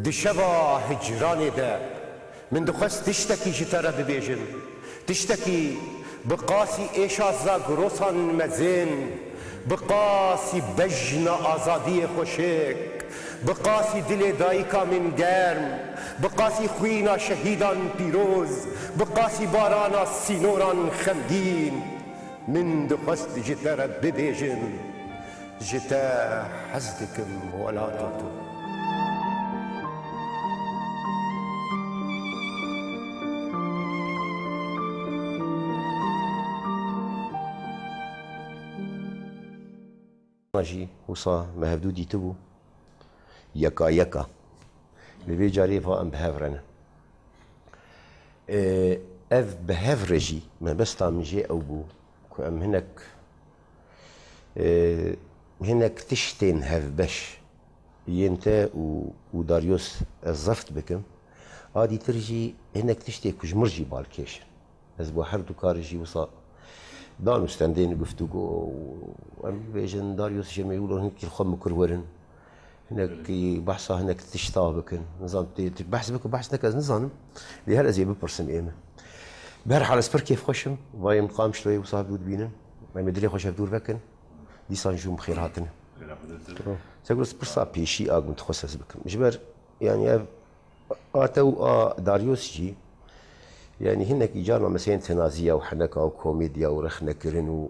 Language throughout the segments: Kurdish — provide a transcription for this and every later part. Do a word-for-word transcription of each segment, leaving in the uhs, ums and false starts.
Di şeva hicranê de min dixwest tiştekî ji te re bibêjim. Tiştekî bi qasî êşa zagrosan mezin, bi qasî bejna azadiyê xweşik, bi qasî dilê dayika min germ, bi qasî xwîna şehîdan pîroz, bi qasî barana sînoran xemgîn, min dixwest ji te re bibêjim. Ji te hez dikim, welata tu. Jî wisa me hevdû dîtibû. Yeka yeka. Li vê carê va em bi hev re ne. Ê, ev bi hev re jî mebesta min jê ew bû ku em hinek, ê, hinek tiştên hevbeş yên te û, û Daryos ez zeft bikim. A dîtir jî hinek tiştê ku ji mir jî balkêş in. Ez bo her du karî jî wisa dan û stendên guftûgo û em bêjin Daryos jê me wilo hinkî xwe mikur werin. Hinekî behsa hinek tişta bikin. Nizam tê, tê behs bike, behs neke ez nizanim. Lê her ez ê bipirsim ê me. Bi her hal ez pir kêfxweş im. Vayê min Qamişloyê wisa hevdû dibînin. Em ê dilê xwe ji hevdûr vekin. Dîsan jû min xêr hatine. Sego ez pirsa pêşî a min dixwest ez bikim. Ji ber, yanî ev a te û a Daryos jî, yanî hinekî carna meseyên tenaziya û heneka û komedya û rexnekirin û,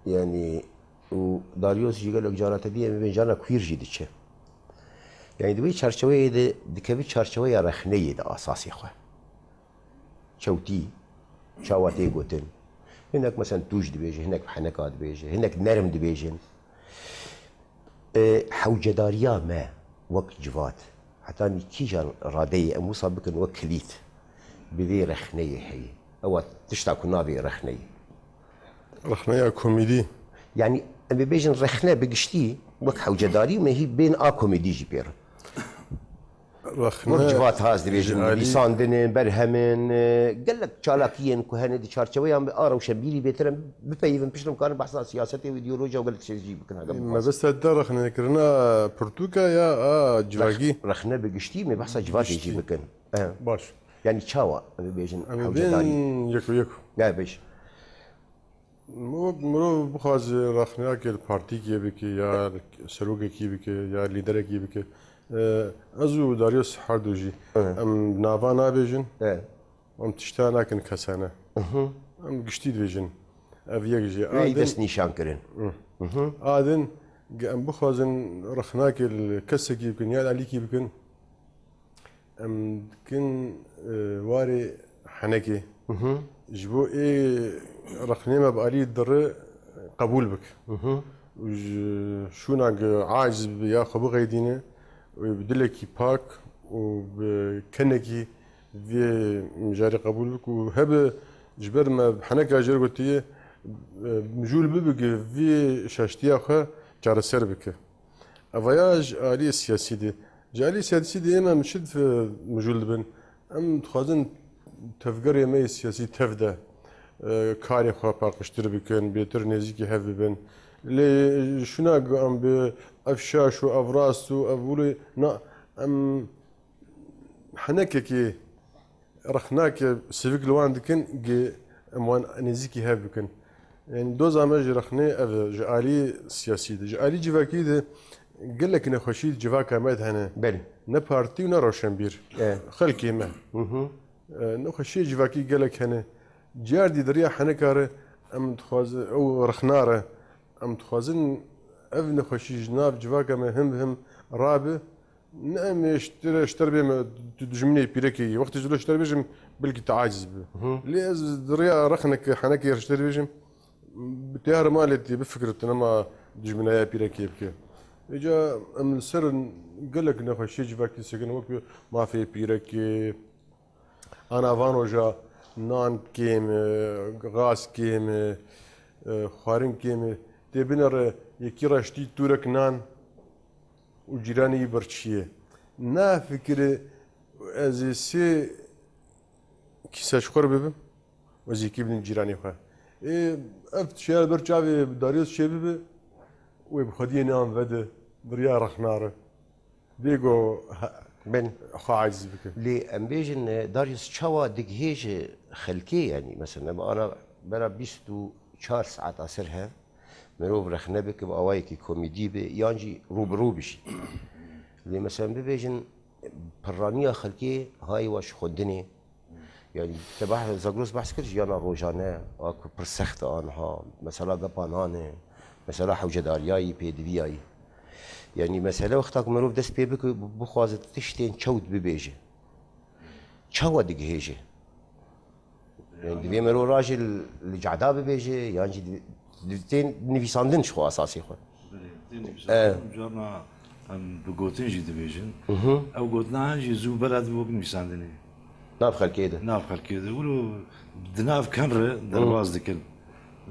yanî, û Daryos jî gelek cara te dî em ê bên carna queer jî diçe. Yanî di wê çarçeweyê de dikeve çarçeweya rexneyê de asasê xwe. Çewtî, çawa tê gotin. Hinek mesela tûj dibêje, hinek bi heneka dibêje, hinek nerm dibêjin. E, hewcedariya me wek civat, hetanî kîjan radeyê em wisa bikin wek kilît, bi vê rexneyê heye. Ewa tişta ku navê rexneyê. Rexneya komedî. Yanî em ê bêjin rexne bi giştî wek hewcedarî me hî bên a komedî jî pê re. Rexne Wek civat has dibêjin, ji alî nivîsandin in, berhem in, e, gelek çalakiyên ku hene di çarçeweyan bi a rewşenbîrî bêtir em bipeyivin, piştre em karin behsa siyasetê û îdeolojiya û gelek tiştê jî bikin hege bixwazin. Mebesta te rexnekirina pirtûka ya a civakî? Rex-, rexne bi giştî, me behsa civatê jî Giştî. bikin. E. Baş. Yanî çawa em bêjin Em ê hewcedarî? bên yeko yeko. Ya bêj. Mirov, mirov bixwaze rexneyakê li partîkê bike, ya li serokekî bike, ya lîderekî bike. E, ez û Daryos herdu jî. Evet. Em nava nabêjin. Evet. Em tişta nakin kesane. Mhm. Em giştî dibêjin. Ev yek jî. Wê Adin dest nîşan kirin. Hı. Mhm. Adin ge-, em bixwazin rexnakê li kesekî bikin, ya li alîkî bikin. Em dikin, e, warê henekê. Mhm. Ji bo ê rexnê me bi alî diri qebûl bik. Mhm. Û ji şûna gi aciz bi ya xwe biqeydîne û bi dilekî pak û bi kenekî vê mijarê qebûl bik û hebe ji ber me bi heneka jê re gotiye, e, mijûl bibe gi vê şaştiya xwe çareser bike. Evaya ji alî siyasî de. Ji alî siyasî de ême em çi dif-, mijûl dibin? Em dixwazin tevgerê me yê siyasî tev de, e, karê xwe paqijtir bikin, bêtir nêzîkî hev bibin. Lê şuna em bi ev şaş û ev rast û ev wilo, na, em henekekî rexnake sivik li wan dikin, gi em wan nêzîkî hev bikin. Yanî doza me ji rexnê ev e, ji alî siyasî de. Ji alî civakî de gelek nexweşî civaka me de hene. Belê. Ne partî û ne rewşenbîr. E. Xelkê me. Hı hı. E, nexweşiyê civakî gelek hene. Cardî di riya heneka re em dixwazin, ew rexna re, em dixwazin ev nexweşî ji nav civaka me him bi him rabe. Ne em ê ji te re, ji te re bême, tu dijminê pîrekê yî. Wextê ji lo ji te re bêjim, belkî tu aciz bi. Hı. Lê ez di rêya rexnek, henekê ji te re bêjim, bi teyar malê tê bifikire, tu nema dijminaya pîrekê bike. Vêca em li ser gelek nexweşiyê civakî sekin, wek mafê pîrekê, ana van roja nan kêm e, gaz kêm e, e, xwarin kêm e. Tê binere yekî re ştî tûrek nan, û cîranê wî birçî ye. Na fikirê ez ê sê kîse ji xwe re bibim û ez yekî bidim cîranê xwe. Ê, ev şeya li ber çavê Daryos çêbibe, wê bi xwediyê nan vede, bi riya rexna re. Bêgo he-, Bin. Xwe aciz bike. Lê em bêjin, e, Darius, çawa digihêje xelkê, yanî, mesela, em ana bera bîst û çar saet a ser hev, mirov rexne bike, bi awayekî komîdî be, yan jî rû bi rû bişî. Lê, mesela, em bibêjin, pirraniya xelkê hayê wa ji xwendinê, yanî, te bah-, Zagros behs kir, jiyana rojane, a ku pir sext e aniha, mesela gepa nanê, mesela hewcedariyayî, pêdiviyayî. Yanî, mesele wexta ku mirov dest pê bike, bixwaze tiştên çewt bibêje. Çawa digihêje? Yanî, divê mirov rajê li, li cada bibêje, yan jî di-, di-, tên nivîsandin ji xwe esasê xwe. Belê, tên E. nivîsandin, carna em bi gotin jî dibêjin. Mhm. Ew gotina hin jî zû bela dibe wek nivîsandinê. Nav xelkê de. Nav xelkê de. Wilo di nav ken re derbas dikin.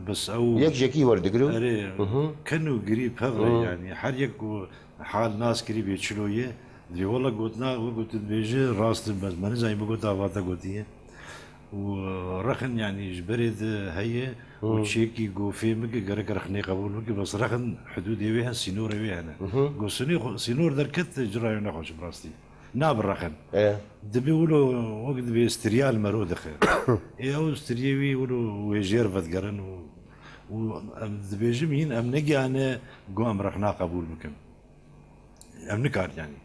Bes ew Yek jekî werdigir û Erê, Mhm. ken û girî pev re Mhm. yanî. Her yek ku hal nas kirî bê çilo ye, divê wela gotina wek ku tu dibêje rast e, bes me nizanî bigota vate gotiye. Û rexin, yanî, ji berê de heye û Hmm. çiyekî ku fêm bike, gerek rexnê qebûl bike, bes rexin hidûdê wê hene, sînorê wê hene. Mhm. Ku sinê xwe, sînor derket, cira wê nexweş bi rastî. Nabe rexin. E. Dibê wilo wek dibê striyal mero dixe. Ê ew striyê wî wilo wê jêr vedigerin û, û em dibêjim hîn em negihane ku em rexna qebûl bikin. Em nikar yanî.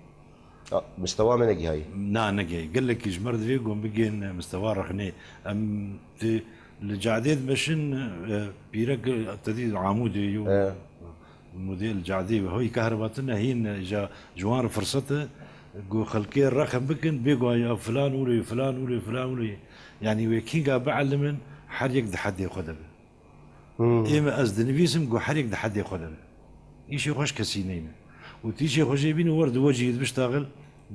A, mistewa me negihayî. Na, negihayî. Gelekî ji me re divê ku em bigihên mistewa rexnê. Em tê li cadê dimeşin, e, pîrek, e, te dî Amûdê yo. E. Model cadê ve. Hoy kahrebatine hîn, e, ja, ji wan re firset e. Ku xelkê rexin bikin, bê ku ya filan wilo, filan wilo, filan wilo. Yanî wê kînga bielimin, her yek di hedê xwe de be. Hmm. Ê me ez dinivîsim ku her yek di hedê xwe de be. Îşê xwe ji kesî neyne. Û tu îşê xwe jê bînî wer di wecihî dibiştaxil,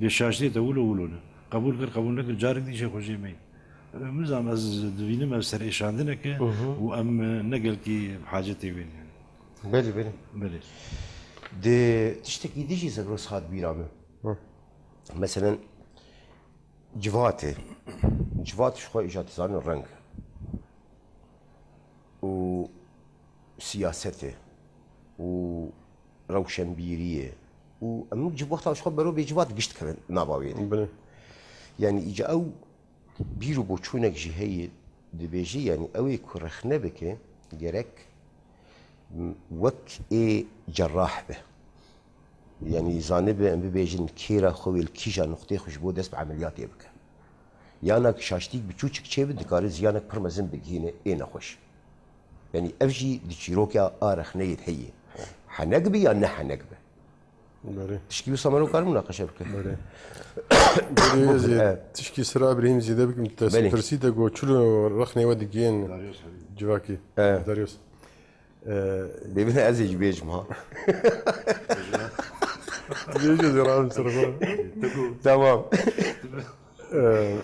bê şaştê te wilo wilo ne. Qebûl kir, qebûl nekir, carek dî îşê xwe jê meyne. Min zam ez dibînim ev serêşandinek e Mhm. û em ne gelkî hacetê wê ne. Belê, belê. Belê. Di tiştekî dijî Zagros hat bîra min. Hı. Meselen, civatê. Civat ji xwe îja dizanin reng. û siyasetê û rewşenbîriyê û em ji wexta ji xwe bero bêcivat gişt dikevin nava wê de. Bilê. Yanî îca ew bîr û boçûnek jî heye dibêjî, yanî ew ê ku rexne bike gerek wek ê cerrah be. Yanî zanibe, em bibêjin, kêra xwe wê li kîja nuqtê xwe ji bo dest bi emeliyatê bike. Yana ki şaştîk biçûçik çêbe, dikare ziyanek pir mezin bigihîne ê nexweş. Yanî ev jî di çîroka a rexneyê de heye. Henek be ya ne henek be. Belê. Tişkî wisa mero kar munaqeşe bike. Belê. Belê, ez ê Evet. tişkî sira Îbrahîm zêde bikim. Te Belê. pirsî te got, çilo rexnê we digihên Daryos Habîb. civakî. Evet. Daryos. Ee, Bêbine ez ê jî bêjim ha. Bêje de ram ser xwe. Tamam. Ee,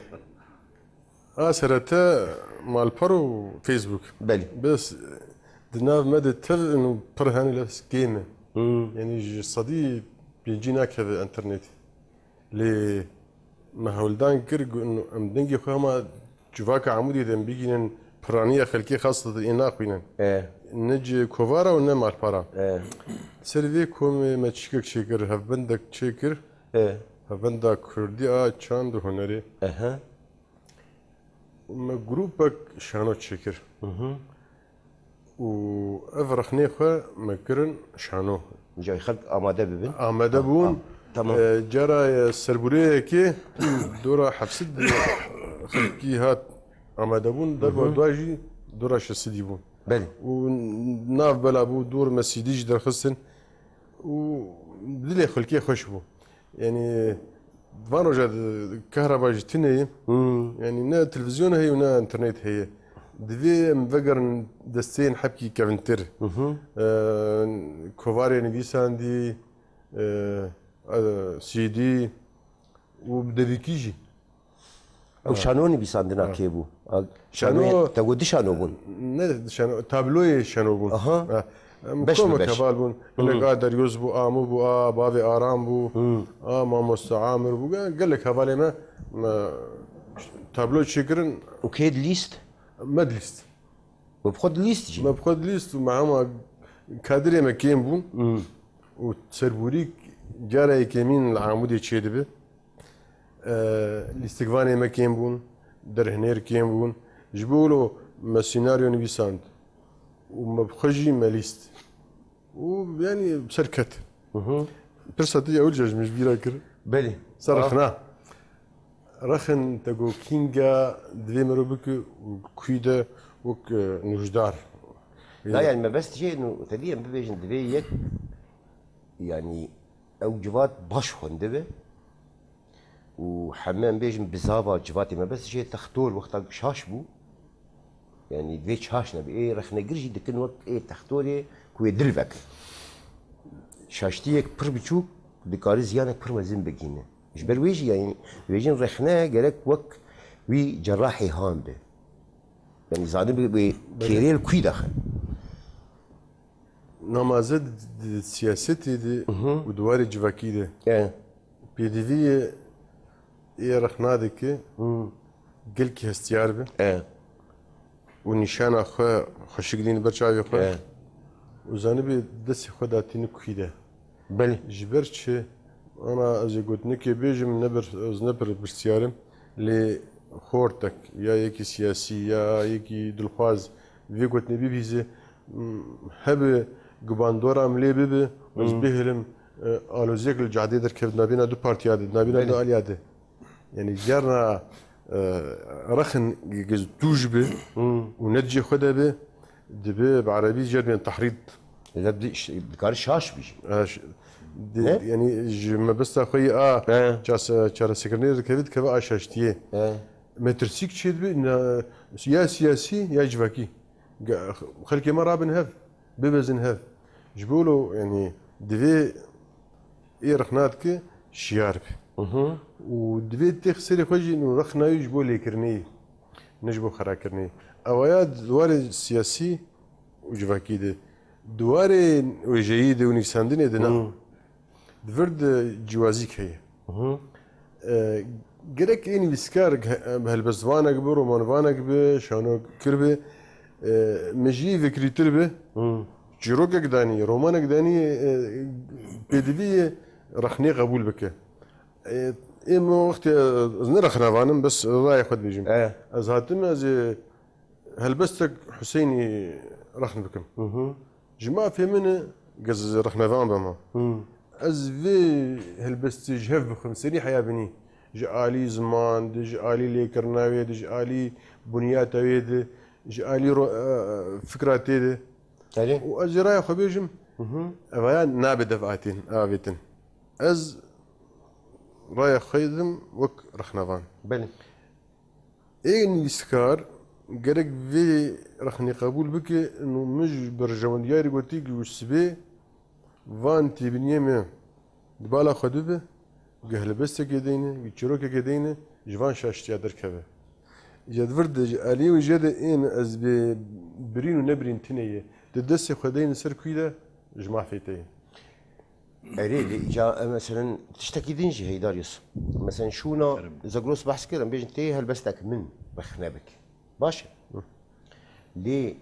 a serete malper û Facebook. Belê. Bes di nav me de tev û pir hene lez kêm e. Hmm. Yanî ji sedî pêncî nakeve înternet. Lê me hewldan kir ku em dengê xwe hema civaka Amûdê de em bigînin, piraniya xelkê xaste de ê naxwînin. E. Ne ji kovara û ne malpara. E. Ser vê komê me çîkek çêkir, hevbendek çêkir. E. Hevbenda Kurdî a çand û hunerê. Ehe. Me grûpek şano çêkir. Mhm. Û ev rexnê xwe me kirin şano. Cayê xelk amade bibin. Amade Ha, bûn. ha, tamam. E, cara, e, serbureyekê dora heft sed xelkî hat amade bûn, derba Mhm. dua jî dora şeş sedî bûn. Belê. Û nav bela bû, dor me sîdî jî derxistin. Û dilê xelkê xweş bû. Yanî van roja de kehraba jî tune ye. Hmm. Yanî ne televîzyon heye û ne înternet heye. Divê em vegerin desteyên hebkî kevintir. Mhm. Ee, kovarê nivîsandî, ee, e, C D û bi devîkî jî. Ew Ha. şano nivîsandina Ha. kê bû? A, Şano şanoyê, te got di şano bûn? Ne şano, tabloyê şano bûn. Aha. Ha. Em Beş bi komek beş. heval bûn. Hı. Hinek a Deryos bû, a Amû bû, a bavê Aram bû, Hı. a mamoste Amir bû. Ge-, gelek hevalê me, me tablo çêkirin. Û kê dilîst? Me dilîst. We bi xwe dilîst jî? Me bi xwe dilîst û me hema kadirê me kêm bûn. Hı. Û serborîk cara yekemîn li Amûdê çêdibe. E, lîstikvanê me kêm bûn, derhêner kêm bûn. Ji bo wilo me sînaryo nivîsand û me bi xwe jî me lîst. Û yanî ser ket. Hı hı. Pirsa te ya ewil jî ji min ji bîra kir. Belê. Ser Ha. rexna. Rexin te got kînga divê mero bike û kû de wek, e, nûjdar. Na, yani mebest jê, no, tevî em bibêjin divê yek, yani ew civat baş xwendibe û heme em bêjin bizava civatê mebest jê textor wexta şaş bû. Yani divê şaş nebe. Ê rexnegir jî dikin wek ê textorê ku wê dil veke. Şaştiyek pir biçûk dikare ziyanek pir mezin bigihîne. Ji ber wê jî, yani, dibêjin rexne gerek wek wî cerahê han be. Yani, zanibe wê Belê. kêrê li kû daxe. Namaze di, di siyasetê de Mhm. û di warê civakî de E. pêdiviyê ê rexna dike Hmm. gelkî hestiyar be E. û nîşana xwe xweşik dîne ber çavê xwe E. û zanibe destê xwe datîne kû de. Belê. Ji ber çi? Ana ez ê gotinekê bêjim, ne bir, ez ne pir pirsiyar im, lê xortek ya yekî siyasî ya yekî dilxwaz vê gotinê bibihîze, m, hebe gubandora em lê bibe, ez Hmm. bihêlim, e, aloziyek li cadê derkeve di navbêna du partiya de, di navbêna Belê. du aliya de. Yani gerna, e, rexin giz tûj bi Hmm. û ne di cê xwe de bi, dibe bi erebî jê dibên tehrîd. Lê di, ş-, dikare şaş bî jî. E, ş-, di, Ne? yani ji mebesta xwe yê a He. çase-, çareserkirinê dikeve, dikeve a şaştiyê. He. Metirsîk çêdibe, na, ya siyasî ya civakî. Ge-, xelkê me rabin hev, bibezin hev. Ji bo lo, yani, divê ê rexna dike şiyar be. Mhm. Û divê têx serê xwe jî, nû rexna wî ji bo lêkirinê ye, ne ji bo xerakirinê ye. Ewaya di warê siyasî û civakî de, di warê wêjeyî de û nivîsandinê de ne. Hmm. Di vir de cîwazîk heye. Mhm. E, gerek ê nivîskar, he-, helbestvanek be, romanvanek be, şanokir be, e, mejiyê fikrîtir be, Hmm. çîrokek danî, romanek danî, e, pêdivî ye rexnê qebûl bike. E, ê min wextê, e, ez ne rexnevan im, bes raya xwe dibêjim. E. Ez hatim, ez ê helbestek Huseynî rexn bikim. Mhm. Ji mafê min e, ez rexnevan bema. Hmm. Ez vê helbestê ji hev bixwim, serî heya binî. Ji alî ziman de, ji alî lêkirina wê de, ji alî bunyata wê de, ji alî ro-, e, fikra tê de. Erê. Û ez jî raya xwe bêjim, Mhm. evaya nabe dev atîn, avêtin. Ez raya xwe didim wek rexnevan. Belê. Ê nivîskar gerek vê rexnê qebûl bike, û min ji berjewendiyarî gotî ku sibê van têbiniyê me di bala xwe de be, ku helbestekê deyne, ku çîrokekê deyne, ji van şaştiya derkeve. Ji di vir de, ji aliyê wê jê de ê min ez bê birîn û nebirîn tune ye. Di destê xwe deyne ser kûyî de, ji mafê te ye. Erê, lê îca, e, meselen, tiştekî din jî heye Darius. Meselen, şûna Kerem. Zagros behs kir, em bêjin tê helbestek min rexne bike. Baş e. Hı. Lê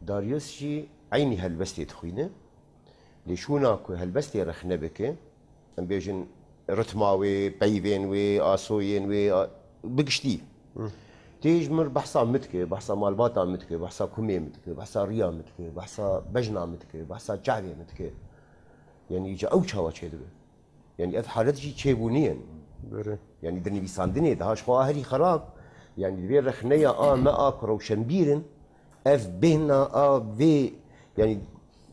Darius jî eynî helbestê dixwîne. Lê şûna ku helbestê rexne bike, em bêjin ritma wê, peyvên wê, asoyên wê, a, bi giştî. Hı. Tê ji min behsa min dike, behsa malbata min dike, behsa kumê min dike, behsa riya min dike, behsa bejna min dike, behsa çavê min dike. Yani îca ew çawa çêdibe? Yani ev halet jî çêbû niyên. Belê. Yani di nivîsandinê de ha ji xwe herî xerab. Yani divê rexneya a me a ku rewşenbîr in, ev bêhna a vê, yani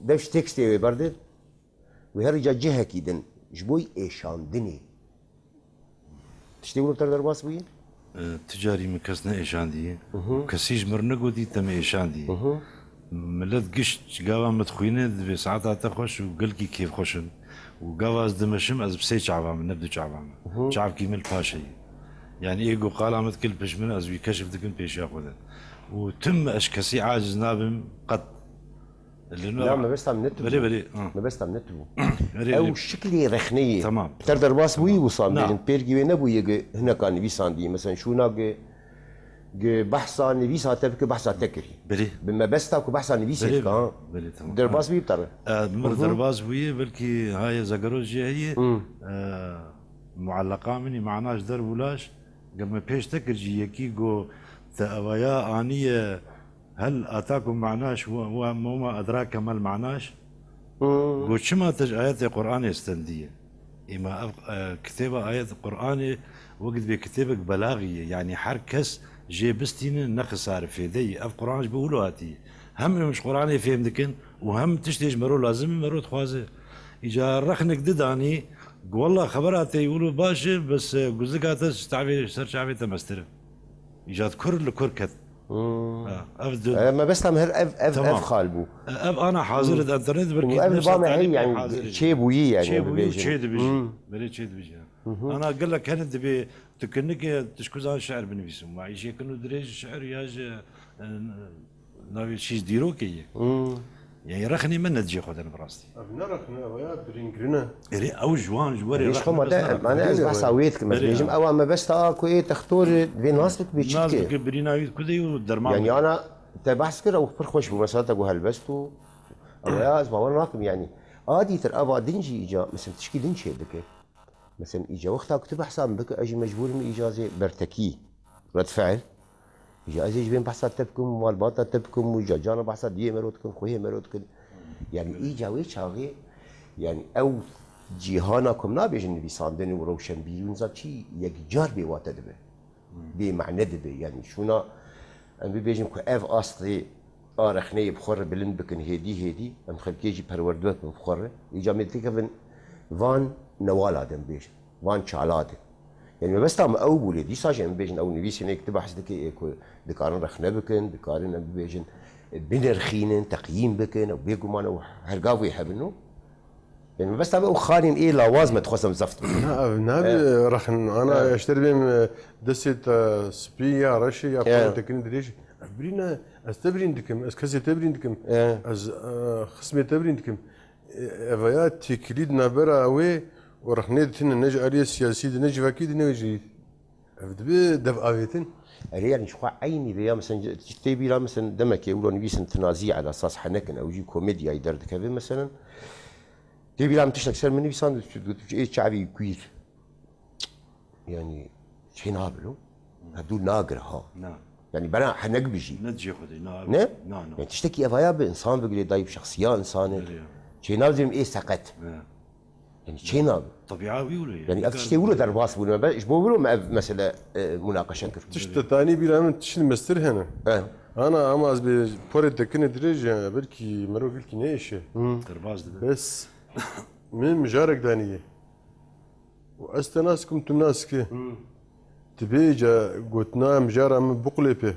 dev ji tekstê wê berde, wê herî ca cihekî din ji bo êşandinê. Tiştê wilo bi te re derbas bûye? E, tu carî min kes neêşandiye. Mhm. Kesî ji min re negotî te min êşandiye. Mhm. Milet gişt gava min dixwîne, divê saeta te xweş û gelkî kêfxweş in. Û gava ez dimeşim, ez bi sê çava min, ne bi du çava min. Mhm. Çavkî min li paş heye. Yani ê ku qala min dike li pişt min, ez wî keşif dikim pêşiya xwe de. Û tim ez ji kesî aciz nabim qet. Lê no- Ya, mebesta min ne tu bû. Belê, belê, ha. Mebesta min ne tu bû. Belê, Ew belê. şiklê rexneyê. Tamam. Ter derbas bûyî wisa Na. bêjin. Pêrgî wê nebûye ge hineka nivîsandî. Mesela şûna ge, ge behsa nivîsa te bike, behsa te kirî. Belê. Bi mebesta ku behsa nivîsê Belê, dike, ha. belê, tamam. Derbas bûyî bi te re. E, min Hı hı. derbas bûye, belkî haye Zagros jî heye. Hı. E, Muelleqa min î manaş der bûlaş, gel me pêş te kir jî yekî go te evaya aniye hel atakum manaş ve, ve mema edrake mel manaş. Go çima te ji ayetê Qur'anê stendiye? Îma ev, e, kitêba ayet Qur'anê wek dibê kitêbek belaxî ye. Yanî her kes jê bistîne ne xisar fêde yî. Ev Qur'an ji bo wilo hatî. Hem em ji Qur'anê fêm dikin û hem tiştê ji mero lazim e mero dixwaze. Îca rexnek didanî, wella xebera te yî wilo baş e, bes, e, guzika te ji tavê, ser çavê te mestir e. Îca kur li kur ket. Hmm. Ha, ev di- E, mebesta min her ev, ev, Tamam. ev xal bû. E, ev ana hazir Hmm. di internet, belkî Ev li ba me hey, yani, çê bûyî, yani, Çê bûyî û bibêjin. çê dibijî. Hmm. Belê çê dibijî. Hı hı. Ana gelek hene dibê tu kinike tişkuzan şiir binivîsin. Ma îşê kin û dirêj şiir ya ji, e, navê şîş dîrokê ye. Hmm. Yani rexnê me ne dicê xwe de bi rastî. Ev ne rexne, ev ya birîngirin e. Erê ew ji wan ji werê Erê ji xwe rexne ma bes de, ne rexne. Mane ez Erê behsa wê dikim, ez Erê bêjim ya. ewa mebesta a ku ê textor vê nas bik bê çi Nas dike. dike birîna wî ku de û derman Yani bike. ana te behs kir ew pir xweş bû, mesela te got helbest û ew ya ez bawer nakim yani. A dîtir eva din jî îca, mesela tişkî din çê dike. Mesela îca wexta ku tu behsa min bike, ez jî mecbûr im îca zê bertekî, red fiil. Îca ez ê ji bên behsa te bikim, malbata te bikim û îca cana behsa diyê mero dikin, xwehê mero dikin. Yani îca wê çaxê, yani ew cîhana ku em nabêjin nivîsandin û rewşenbîrî û niza çî yekcar bêwate dibe. Bê mane dibe. Yani şûna em bibêjin ku ev astê a rexneyê bi xwe re bilind bikin hêdî hêdî, em xelkê jî perwerde bikin bi xwe re. Îca me têkevin van newala de em bêjin, van çala de. Yani mebesta me ew bû lê dîsa jî em bêjin ew nivîsînê ku tu behs dikê ê ku dikarin rexne bikin, dikarin em bibêjin binirxînin, teqyîm bikin, ew bêguman ew her gav wê hebin û Yani mebesta me û xalên ê lawaz me dixwestim zeft bikim. Na, ev nabe rexin. Ana eşter bêm, e, destê te spî ya reşê ya Ya. pere tekin dirêj. Ev birîn e, ez te birîn dikim, ez kesê te birîn dikim. Ya. Ez, e, xismê te birîn dikim. E, ev ya têkilî di navbera wê û rexnê ditine ne ji aliyê siyasî de, ne civakî de, ne jî. Ev dibe dev avêtin. Erê, yani ji xwe eynî vê ya, mesela, tê bîra, mesela, demekê ewro nivîsin tinazî ala sas henekin, ew jî komedyayî derdikeve, mesela. Tê bîra min tiştek ser min nivîsand, ê çavî kuîr. Yani, çê nabilo. Hevdû nagir ha. Na. Yani, bera henek bijî. Ne cihê xwe de, na, Ne? na, na. Yani, tiştekî evaya bi insan bigirê, dayî bi şexsiya insanê. Nereye? Çê nabijî ê seqet. Ne. Yani çê nabe. Tebîa wî wilo ye. Yani ev tiştê wilo derbas bûne. Be, ji bo wilo me ev mesele, e, munaqeşe kir. Tişt te tanî bîra min tişt mestir hene. He. Ana ama ez bê porê tekine dirêj, belkî mero vilkî neyêşe. Derbas dibe. Bes min mijarek daniye. Û ez te nas kim, tu nas ki. Dibê ca gotina mijara min biqulêpe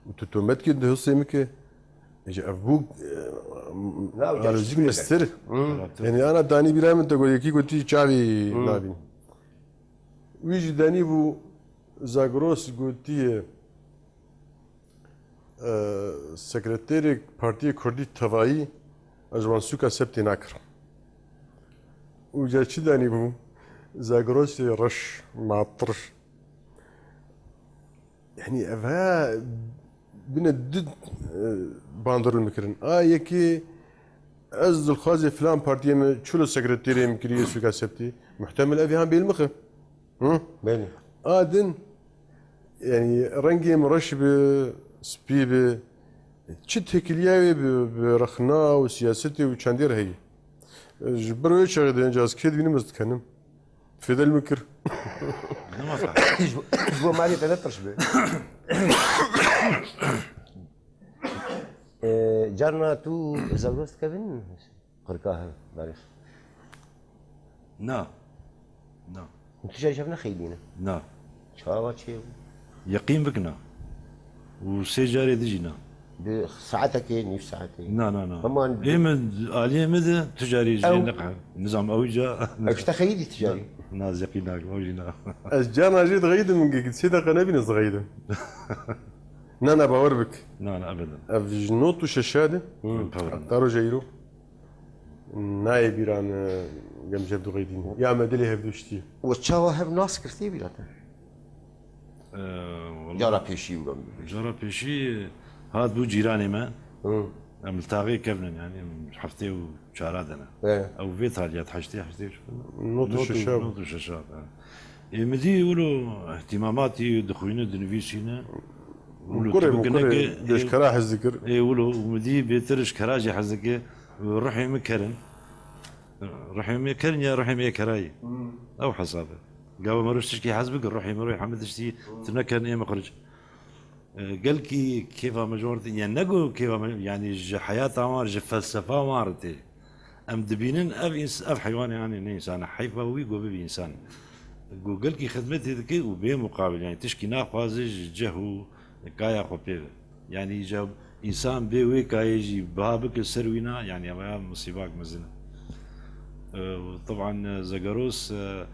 û tu tomet kî di husê min ke. Ji ev bû, e, Na, ew arezî gerçek mestir. Hı. Yani ana danî bîra min te got, yekî gotî çavî Hı. nabîn. Wî jî danî bû Zagros gotiye, e, sekreterê Partiyê Kurdî tevayî ez wan sûka septê nakirim. Û ca çi danî bû? Zagrosê reş, matir. Yani ev ha bine du, e, bandorû min kirin. A yekê ez dilxwazê filan partiyê min çilo sekreterê min kiriye sûka septê. Muhtemel ev han bêl mixi. Hı? Belê. A din, yani rengê min reş bi, spî bi, çi têkiliya wê bi, bi rexna û siyasetê û çendê re heye. Ji ber wê çaxê de, ez kê dibînim ez dikenim. Fêdel min kir. Ji bo, ji bo malê te ne tirş be. Ee, carna tu Zagros dikevin? Qirka hev, barîx. Na. Na. Tu carî şev nexeydîne? Na. Çawa çê bû? Yeqîn bik na. Û sê carê di jî na. Bi saetekê, nîv saetê. Na, na, na. Heman Ê min, aliyê min de tu carî jê Ew neqe. Nizam ew ca. Ew ji te xeyidî tu carî? Na, na, zeqî nakim, ew jî na. Ez carna jê dixeyidim, min gikit sê deqe nebîne ez dixeyidim. Na, na, bawer bik. Na, na, ebeden. Ev ji not û şeşa de. Hı. Ebeden. Heta roja îro. Nayê bîran, e, gem ji hevdu xeydîn. Ya me dilê hevdu ştî. We çawa hev nas kir tê bîra te? Ee, wala Cara pêşî û gem. Cara pêşî hat bû cîranê me. Hı. Em li taxê kevnin, yani em heftê û çara de ne. He. Ew vê taliyat heştê, heştê û çar. Not û şeş. Not û şeş, ha. Ê, min dî wilo îhtimamatî dixwîne, dinivîsîne. Wilo Kurê tu min, bikineke, kurê ê, ji kera hez dikir. Ê, wilo, û min dî bêtir ji kera jî hez dike. Ruhê min kerin. Ruhê min kerin ya ruhê min yê kerayî. Hmm. Ew hesab e. Gava merûş tişkî hez bikir, ruhê min, ruhê hemî tiştî tu nekerin ê min xiric. E, gelkî kêfa me ji wan re tê, yani ne ku kêfa me, yani ji heyata wan, ji felsefa wan re tê. Em dibînin ev ins-, ev heywanê, yani ne însan e, heyfa wî ku bibî însan. Ku gelkî xidmetê dike û bê muqabil, yani tişkî naxwaze ji ceh û kaya xwe pê ve. Yani îca însan bê wê kayê jî biha bike ser wîna, yani ev ya musîbak mezin e. E, teban, e, Zegeros, e,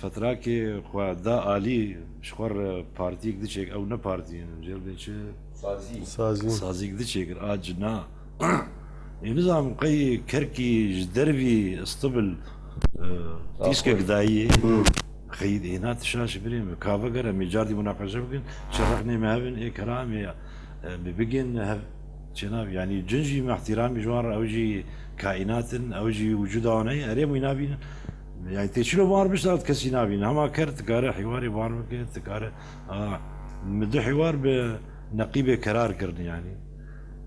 fetrakê xwe da alî, ji xwe re partiyek diçêk, ew ne partiyên, jêr bê çi? Sazî. Sazî. Sazîk diçêkir, a cina. Ê, nizam qey kerkî ji dervî istibil, e, tîskek dayî. Hı. Xeyîd êna tişa ji birê min. Ka vegere, em ê cardî munaqeşe bikin, çi rexnê me hebin, ê keramê, e, bi bigên hev çênabî. Yani cin jî me ihtiramî ji wan re, ew jî kaînat in, ew jî wicûda wan heye, erê wî nabînin. Yani tê çilo wan re bişta kesî nabînin. Hema ker dikare hîwarê wan bike, dikare, a, min du hîwar bi neqîbê kerar kirin yani.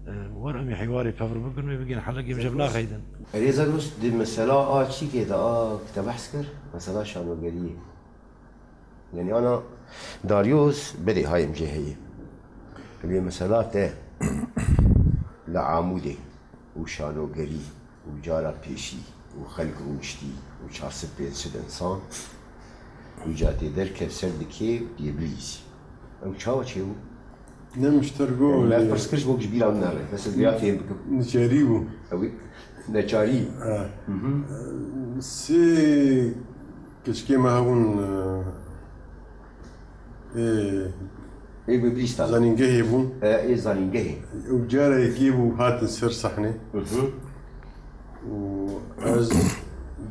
E, wer em ê hîwarê pevr bikin, wê bigên helekê, em ji hev naxeydin. Erê Zagros, di mesela a çîkê de a ki te behs kir, mesela şanogeriyê. Yani ana Darius berê hayê min jê heye. Lê mesela te li Amûdê û şanogerî û cara pêşî û xelk rûniştî û çar sed pênc sed însan û ca tê derket ser dikê yê bilîzî. Ew çawa çêbû? Ne mişter go. Me pirs kir ji bo ji bîra min nere. Bes ez vêya fêm bikim. Niçerî bû. Ew ê neçarî. Ha. Hı hı. Sê keçikê me hebûn, e, ê, ê bi bîsta zanîngehê bûn. E, ê zanîngehê. Ew cara yekê bû hatin ser sahnê. Hı hı. Û ez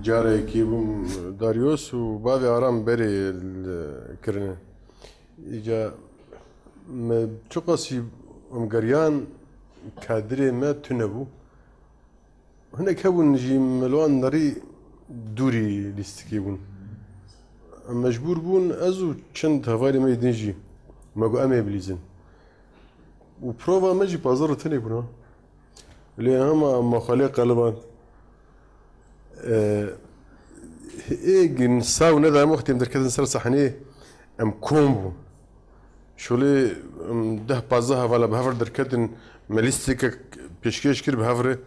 cara yekê bûm, Darius û bavê Aram berê li kirine. Îca me çiqasî em geriyan, kadirê me tune bû. Hinek hebûn jî me li wan nerî dûrî lîstikê bûn. Em mecbûr bûn, ez û çend hevalê me yê din jî, me got em ê bilîzin. Û prova me jî pazdeh rû tenê bûn ha. Lê hema me xwe lê qeliband. E, ê gin saw neda em wextê em derketin ser sahneyê, em kom bûn. Şolê, em deh pazdeh hevala bi hev re derketin, me lîstikek pêşkêş kir bi hev re.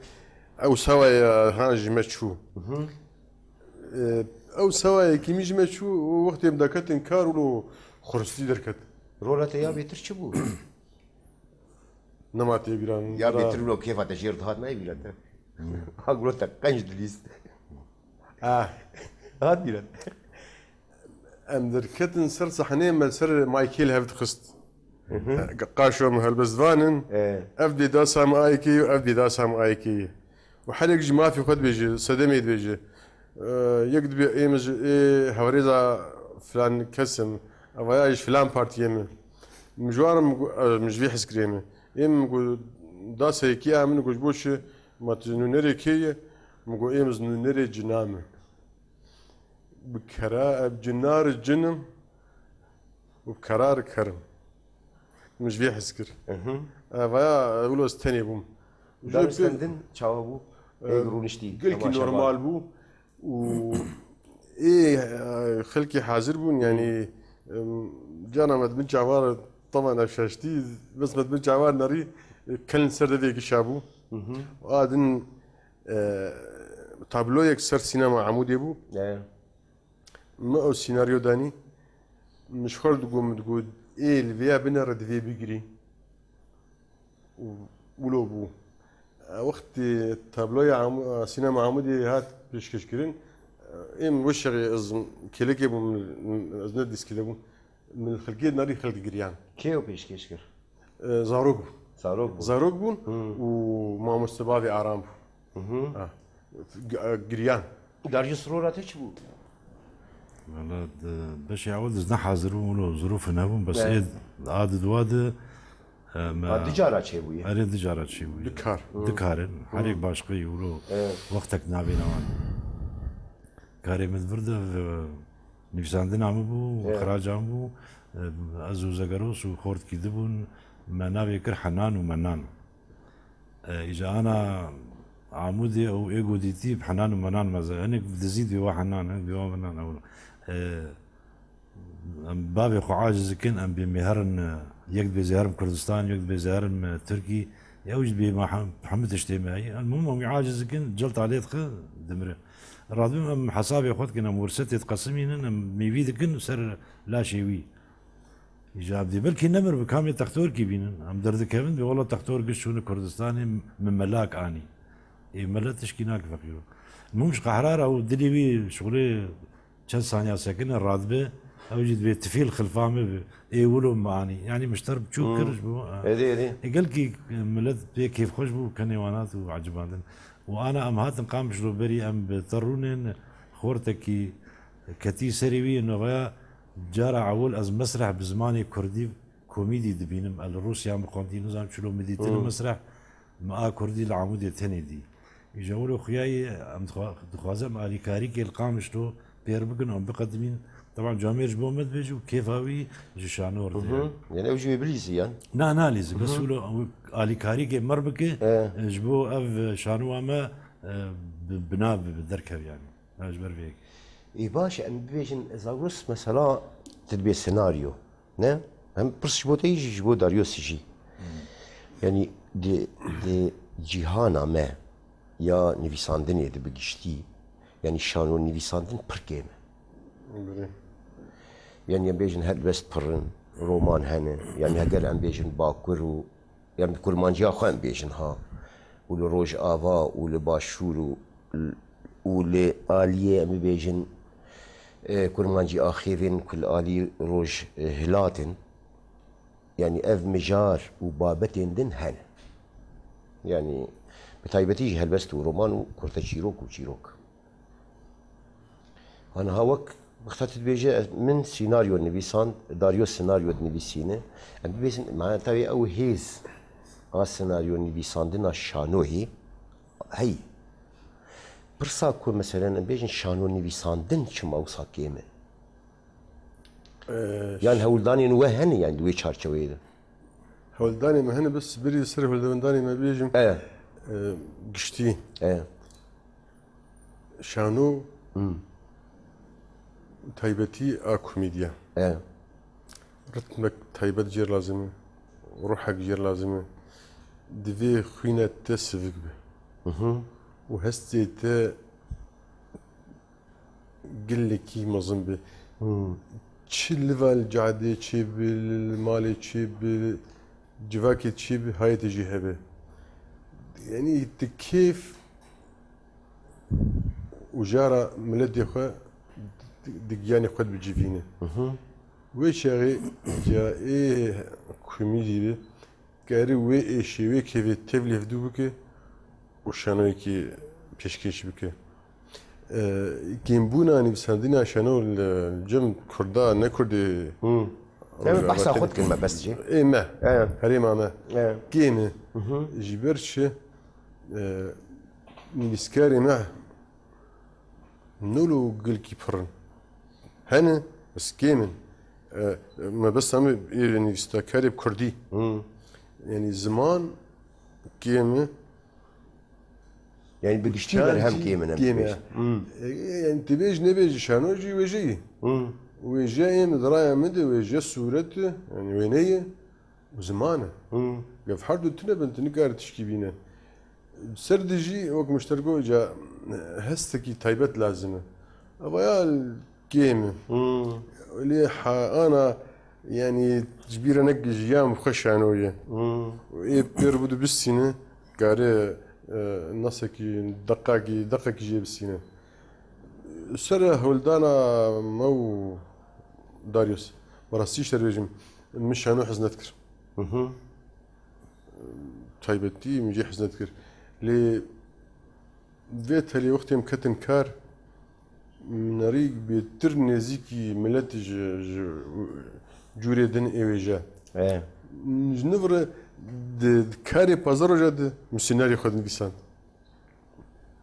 Ew sawa ya han ji me çû. Mhm. E, ew sawa yekîmî ji me çû, wextê em derketin kar û lo xuristî derket. Rola te ya bêtir çi bû? Nema tê bîra min. Ya bêtir wilo kêfa te jêr dihat nayê bîra te. Ha, guro te qenc dilîst. Ah. Hat bîra te. Em derketin ser sahneyê, me ser maykê li hev dixist. Hı hı. Qaşo em helbestvan in. E. Ev dê dasa me ayekê ye, ev dê dasa me ayekê ye. Û herek jî mafê xwe dibêje, sedemê dibêje. E, yek dibê ê min ji ê hevrêza filan kes im, evaya ji filan partiyê me. Min ji wan re min got, e, min ji vê hizkirê me. Ê min got, dasa yekê a min got, ji bo çi, ma tu ji nûnerê kê ye? Min got, ê min ji nûnerê cina me. Bi kera, e, bi cina re cin im û bi kera re ker im. Min ji vê hez kir. Mhm. E, vaya, e, wilo ez tenê bûm. Dar Ji pê- stendin çawa bû? E, Ê rûniştî, gelkî hema şema. Normal bû û ê, e, xelkî hazir bûn, yani, em, cana me di bin çavar, teban ev şaştî, bes me di bin çavar nerî, e, kelin ser devê gişa bû. Mhm. A din, e, tabloyek ser sînema Amûdê bû. E. Min ew sînaryo danî, min ji xwe re digot, min digot, ê li vêya binere, divê bigirî. Û wilo bû. Wextê tabloya Am-, Sînema Amûdê hat pêşkêşkirin, ê min weşexê ez kêlekê bûm, ez ne dîskî de bûm. Min xelkê nerî xelk giriyan. Kê ew pêşkêş kir? E, zarok bû. Zarok bû. Zarok bûn Hmm. û mamoste bavê Aram bû. Mhm. Ha. G-, e, giriyan. Darcî sirora te çi bû? Valla, di beşê ewil de ez ne hazir bûm, wilo zirûfê nebûm, bes Ne. ê a di dua de E, me Ha, du cara çêbûye. Erê, du cara çêbûye. Du kar. Du kar in. Herêk başqî wilo Evet. wextek nabêne wan. Karê min vir de, e, nivîsandina min bû, Evet. xiraca min bû. E, ez û Zegeros û xortkî di bûn. Me navê kir Henan û Menan. E, îca ana Amûdê ew ê ku dîtî bi Henan û Menan meze. Hinek dizî dê wa Henan, hinek dê wa Menan ew. E, em bavê xwe aciz dikin, em bê mêherin, e, yek dibê zêherim Kurdistan, yek dibê zêherim, e, Tirkî. Ew jî dibê ma hem-, hemû tiştê me heye. Em hemû wî aciz dikin, cilta lê dixe, dimire. Radibim em hesabê xwe dikin, em wirsetê diqesimînin, em mêvî dikin ser laşê wî. Îca em dê belkî nemir bi kamê textorkî bînin. Em derdikevin, bê wela textor giş çûne Kurdistanê, min melak anî. Ê mele tişkî nake feqîro. Mûm ji qehra re û dilê wî şixulê çend saniya sekine radibe, ew jî dibê tifîl xilfa min bi. Ê wilo min anî. Yanî min ji te re biçûk Hmm. kir ji bo, e. Êdî, êdî. Ê gelkî milet pê kêfxweş bû, kenê wan hat û ecibandin. Û ana em hatin Qamişlo berî em bi te rûnên xortekî ketî serê wî, navaya cara ewil ez mesreh bi zimanê kurdî komîdî dibînim. Ez li Rûsya min xwendî, nizam çilo min dîtin Hmm. mesreh, min a kurdî li Amûdê tenê dî. Îja wilo xuyayê em dixwa-, dixwazim alîkarîkê li Qamişlo pêr bikin û em biqedimîn. Teban camêr ji bo me dibêje û kêfa wî ji Şano re tê. Mhm. Yani ew jî wê bilîzî yan? Na, nalîzî. Bes Mhm. wilo ew alîkarîkê me re bike, E. ji bo ev şanowa me, e, bi, bina bi, bi derkev yani. Ha, ji ber vê yekê. Ê, baş e, em bibêjin, Zagros, mesela, tu dibê senaryo, ne? Hem pirs ji bo te yî jî, ji bo Dariusî jî. Hmm. Yanî di, di cîhana me ya nivîsandinê de bi giştî, yanî şano nivîsandin pir kêm e. Belê. Yanî em bêjin helbest pir in, roman hene, yanî heger em bêjin Bakur û Em bi kurmanciya xwe em bêjin ha. Û li Rojava û li Başûr û, û li aliyê em bibêjin, e, kurmancî axêvên ku li alî roj, e, hilat in. Yanî ev mijar û babetên din hene. Yanî bi taybetî jî helbest û roman û kurteçîrok û çîrok. Aniha wek wexta tu dibêje, ez, min senaryo nivîsand, Dario senaryo dinivîsîne. Em bibêjin, mana tevî ew hêz a senaryo nivîsandina şanoyê heye. Pirsa ku meselen em bêjin şano nivîsandin çima wisa kêm e? Ee, Yan hewldanên we hene, yani di wê çarçeweyê de? Hewldanê me hene, bes berî ser hewldanê me bêjim. E. Ee, giştî. E. Şano Hmm. taybetî a komîdya. E. Ritmek taybet jêr lazim e, ruhek jêr lazim e. Divê xwîna te sivik be. Mhm. Û hestê te gelekî mezin be. Hmm. Çi li va li cadê çêbe, li, li malê çêbe, civakê çêbe, hayê te jî hebe. Yanî tu kêf û jara miletê xwe di, di giyanê xwe dibicivîne. Mhm. Wê çaxê ya ê komîdî be, kare wê êşê, wê kêfê tev lêvdû bike û şanoyekî pêşkêş bike. E, kêmbûna nivîsandina şano li cem Kurda, ne Kurdê Hmm. Em ê behsa xwe dikin me bes jî. Ê me, E. herêma me. E. Kêm e. Mhm. Ji ber çi? E, nivîskarê me nolo gelkî pir in. Hene, bes kêm in. E, me bes em ê nivîskarê bi Kurdî. Hmm. Yanî ziman kêm e. Yanî bi giştî Çar berhem jî kêm in, em kêm e. dibêjin. Hmm. E, yanî dibêj nebêj şano jî wêje yî. Hmm. Wêje ê min di raya min de wêje sûret e, yanî wêne ye. Û ziman e. Hmm. Gef her du tune bin, tu nikare tişkî bîne. Ser de jî wek min ji te re got, ca, e, hestekî taybet lazim e. Eva ya kêm e. Hmm. Lê ha ana, yanî ji bîr e, nek jiyan bi xwe şano ye. Hmm. Ê pêr bû dibistîne, kare, e, nasekî, deqakî, deqekî jê bistîne. Ser hewldana me û Darius, bi rastî ji te re bêjim, min şano hez nedikir. Mhm. Taybetî min jê hez nedikir. Lê vê telê wextê em ketin kar, nerî bêtir nêzîkî miletî ji, ji cûrê din ê wêje. E. Ji nû re Di, di karê pazar roja de misyonerê xwe dinivîsand.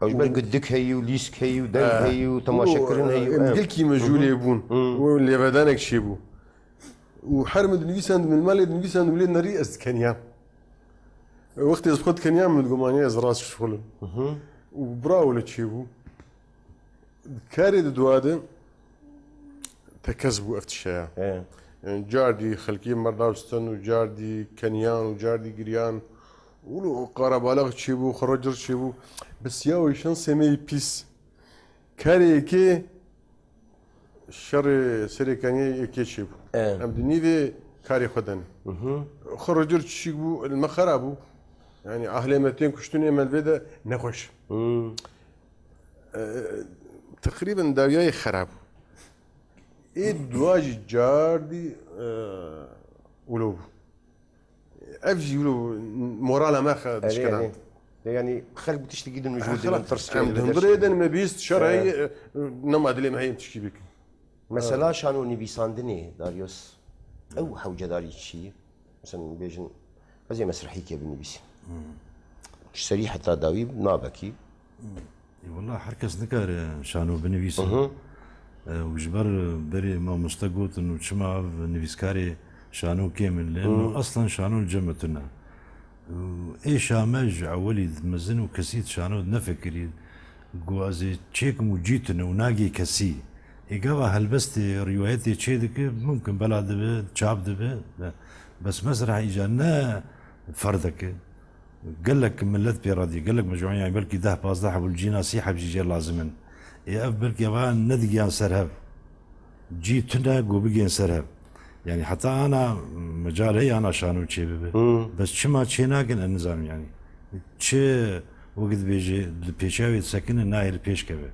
Ew ji ber ku dik heyî û lîsk heyî û deng heyî û temaşekirin heyî û em gelkî mecûlê bûn. Û lêvedanek çêbû. Û her min dinivîsand, min malê dinivîsand û lê nerî ez dikeniyam. Wextê ez bi xwe dikeniyam, min digot, "Mane ez rast şixulim." Û bira wile çêbû. Karê di dua de tekez bû ev tişeya. He. Yani cardî xelkê merdav stan û cardî keniyan û cardî giriyan. Û qarabalix çêbû, xiracir çêbû. Bes ya wê şansê me yî pîs. Karê yekê şerê serê keniyê yekê çêbû. Evet. Em di nîvê karê xwe de ne. Xiracir çişik bû, li me xera bû. Yani ahlê me tên kuştin ê me li vê de nexweş. E, teqrîben dawiyayê xera bû. Ê dua jî cardî, e, wilo bû. Ev jî wilo morala me xe dişkina. Yani xelk bi tiştekî din mijûl Xelat, dibin, tirs em çêdibin, di hundirê de me bîst şer heye, e, nema dilê me heye em tişkî bikin. Mesela şano nivîsandinê, Darius, ew hewcedarî çi? Mesela bêjin, ez ê mesrehîkê binivîsim. Ji serî heta dawî navekî. Ê, wela her kes nikare şano binivîse. E, û ji ber berê mamoste gotin û çima ev nivîskarê şano kêm in, lê no aslan şano li cem me tune. Û êşa me ji ewelî mezin û kesî di şano de nefikirî. Got, "Ez ê çêkim û cî tune û nagê kesî." Ê gava helbestê rîwayetê çê dike, mumkin bela dibe, çap dibe. Bes mesreh îca ne ferdeke. Gelek milet pê re dî, gelek mecmû, yani belkî deh pazdeh hebû, cîna sî heb jî jê lazim in. Ê ev belkî eva nedigiyan ser hev. Cî tune ku bigên ser hev. Yani heta ana mecal heye ana şano çê bibe. Bes çima çê nakin, ez nizanim yani. Çi wek dibêje, li pêşiya wê disekine, nahê li pêş keve.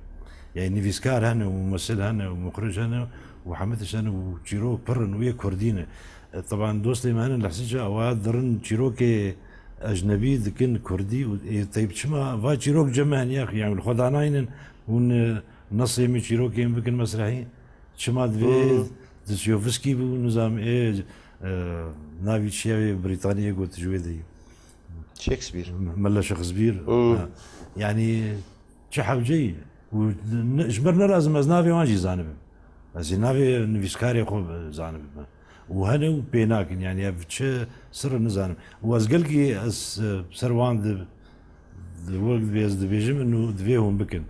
Yani nivîskar hene û mumesil hene û muxrij hene û hemî tişt hene û çîrok pir in û yê kurdî ne. E, teban dostê me hene li Hesîca, ewa dirin çîrokê ecnebî dikin kurdî û ê teyb çima va çîrok cem me heniya, yani li xwe danaynin hûn, e, nesê min çîrokê min bikin mesrehî. Çima divê Dostoyevskî bû, nizam ê, e, navî çi ye wê Brîtaniyê got ji wê de yî. Shakespeare. Mele Shakespeare. Ha. Yani çi hewce yî. Û ne- ji ber ne lazim ez navê wan jî zanibim. Ez ê navê nivîskarê xwe zanibim. Û hene û pê nakin. Yani ev çi sir e nizanim. Û ez gelkî ez, e, ser wan di, di wek dibê ez dibêjim û divê hûn bikin.